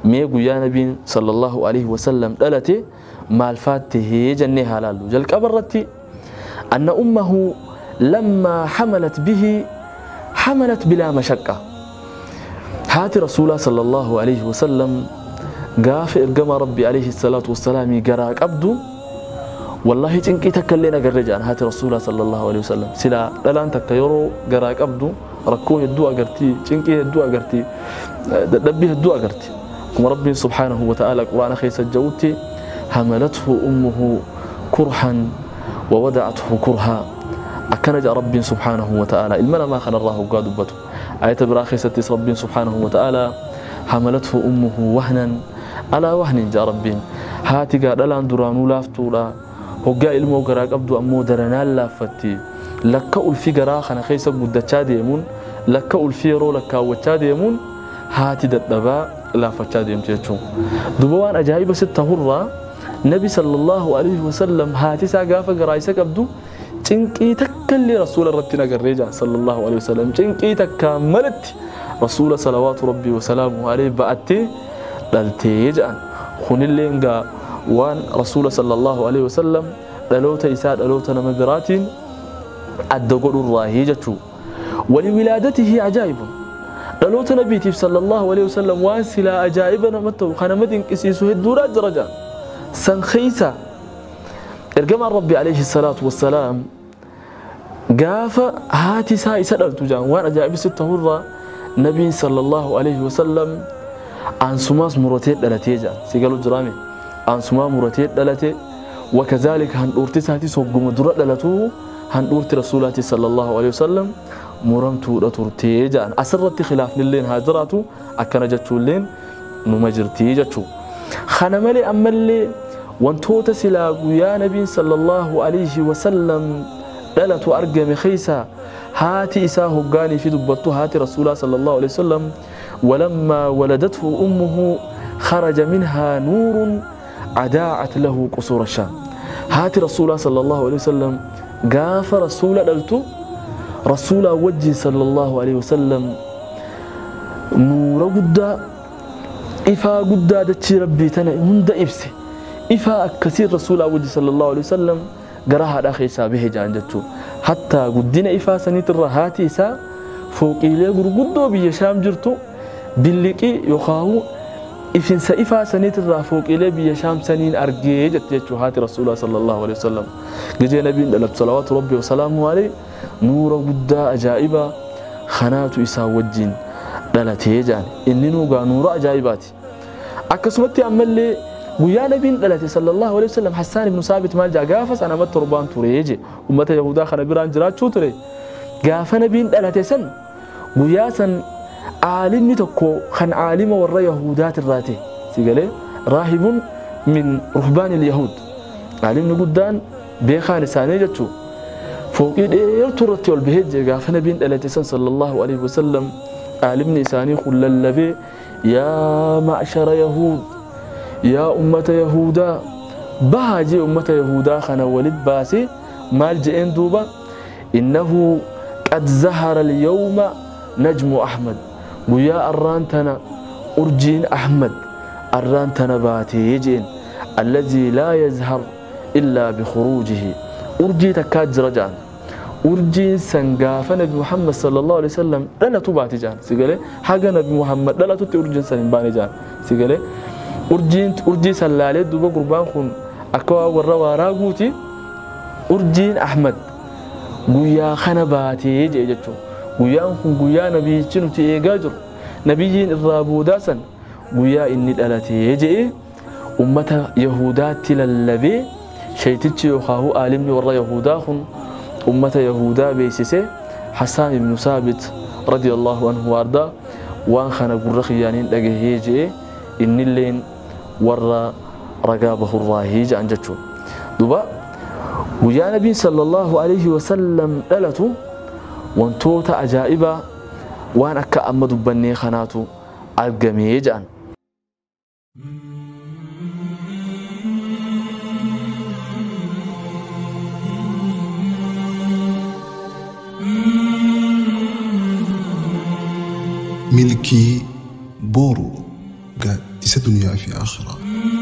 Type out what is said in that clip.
Mee guyyaa nabiin sallallahu alaihi wasallam dhalate maal faattehee jennee haa laallu. Jalqaba irratti anna ummahu lammaa hamalat bihi hamalat bilaa mashaqqa. Haati rasuulaa sallallahu alaihi wasallam gaafa ergama rabbi alaihi salaatu wassalaamii garaa qabdu wallahi cinqii takka illee agarre jedhan haati rasuulaa sallallahu alaihi wasallam. Silaa dhalaan takka yeroo garaa qabdu rakkoo hedduu agarti, cinqii hedduu agarti, dadhabbii hedduu agarti. Akkuma rabbiin subhaanahu wa ta'aala quraana keessa ja'utti hamalathu ummuhu kurhan wa wada'athu kurhaa akkana jedha rabbiin subhaanahu wa ta'aala ilma namaa kanarraa hoggaa dubbatu. Ayata biraa keessattis rabbiin subhaanahu wa ta'aala hamalathu ummuhu wahnan alaa wahnin jedha rabbiin. Haati gaa dhalaan duraanuu laaftuudha, hoggaa ilmoo garaa qabdu ammoo daranaan laaffatti. Lakka ulfi garaa kana keessa guddachaa deemuun, lakka ulfi yeroo lakkaawwachaa deemuun haati dadhabaa laaffachaa deemti jechuudha. Duuba waan ajaa'iba sitti tahurraa nabi sallallahu alaihi wasallam haati isaa gaafa garaa isa qabdu cinqii takka illee rasuula irratti hin agarree jira sallallahu alaihi wasallam. Cinqii takka malatti rasuula salawaatu rabbii wasalaamu alaihi ba'attee dhaltee jedhan. Kunillee egaa waan rasuula sallallahu alaihi wasallam dhaloota isaa dhaloota nama biraatiin adda godhurraahii jechuudha. Waliwilaadatihi ajaa'ibun. Dhaloota nabiitiif sallallahu alaihi wasallam waan silaa ajaa'iba nama ta'u kan nama dinqisiisu hedduudha jira jedhan. San keessa ergamaan rabbi alaihi salaatu wassalaam gaafa haati isaa isa dhaltu jedhan waan ajaa'ibsi ta'urraa nabiin sallallahu alaihi wasallam aansumaas muratee dhalatee jedhan. Si galu jiraame aansumaa muratee dhalate. Wakazaalika handhuurti isaatis hogguma dura dhalatu handhuurti rasuulaati sallallahu alaihi wasallam muramtuudha turtee jedhan. Asirratti khilaafnilleen haa jiraatu, akkana jechuulleen numa jirtii jechuu. Kana malee ammallee wantoota silaa guyyaa nabiin sallallahu alaihi wasallam dhalatu argame keessa haati isaa hoggaanii fi dubbattu haati rasuulaa sallallahu alaihi wasallam walammaa waladathu ummuhu kharaja minhaa nuurun adaa'at lahu qusuura shaam. Haati rasuulaa sallallahu alaihi wasallam gaafa rasuula dhaltu rasuulaa wajjin sallallahu alaihi wasallam nuura guddaa ifaa guddaa dachii rabbii tana hunda ibse ifaa akkasii rasuulaa wajji sallallahu alaihi wasallam gara haadhaa keessaa bahe jedhan jechuudha. Hattaa guddina ifaa saniitirra haati isaa fooqiilee gurguddoo biyya shaam jirtu billiqii yookaan ifinsa ifaa saniitirraa fooqiilee biyya shaam saniin argee jette jechuudha haati rasuulaa sallallahu alaihi wasallam. Gijee nabiin dhalatu salawaatu rabbi wasalaamu alayhi nuura guddaa ajaa'ibaa kanaatu isaa wajjin dhalatee jedhan. Inni nuugaa nuura ajaa'ibaati. Akkasumatti ammallee guyyaa nabiin dhalate sallallahu alaihi wasallam Hassaan ibnu Saabit maal jedha gaafa sana amma torbaan ture je ummata Yahudaa kana biraan jiraachuu ture. Gaafa nabiin dhalate san guyyaa san aalimni tokko kan aalima warra Yahudaatirraa ta'e si galee raahibun min ruhbaanil Yahuud aalimni guddaan beekaan isaanii jechuu fooqii dheertuu irratti ol bahee jee gaafa nabiin dhalate san sallallahu alaihi wasallam aalimni isaanii kun lallabee yaa ma'shara Yahuud yaa ummata Yahudaa bahaa jee ummata Yahudaa kana walit baasee maal je'een duuba innahu qad zahara al-yawma najmu Ahmad guyyaa arraan tana urjiin Ahmad arraan tana baatee jeen alladhii laa yazhar illaa bikhuruujihi urjii takkaa jira jedhan. Urjiin san gaafa nabi Muhammad sallallahu alaihi wasallam dhalatu baate jedhan. Si galee haga nabi Muhammad dhalatutti urjiin san hin baane jedhan. Si galee urjii san laalee duuba gurbaan kun akka waan warra waaraa guuti urjiin Ahmad guyyaa kana baatee jee jechuudha. Guyyaan kun guyyaa nabiyyichi nuti eegaa jiru nabiyyiin irraa boodaa san guyyaa inni dhalatee jee ummata Yahudaatti lallabee shaytichi yookaan aalimni warra Yahudaa kun ummata Yahudaa beeksise Hassaan ibnu Saabit radiyallahu anhu waardaa waan kana gurra kiyyaaniin dhagahee jee innilleen warra ragaa bahurraahii jedhan jechuudha. Duuba guyyaa nabiin sallallahu alaihi wasallam dhalatu wantoota ajaa'ibaa waan akka amma dubbannee kanaatu argamee jedhan. Milkii Booruu gaaddisa. Milkaa'insa duniyaa fi aakhiraa.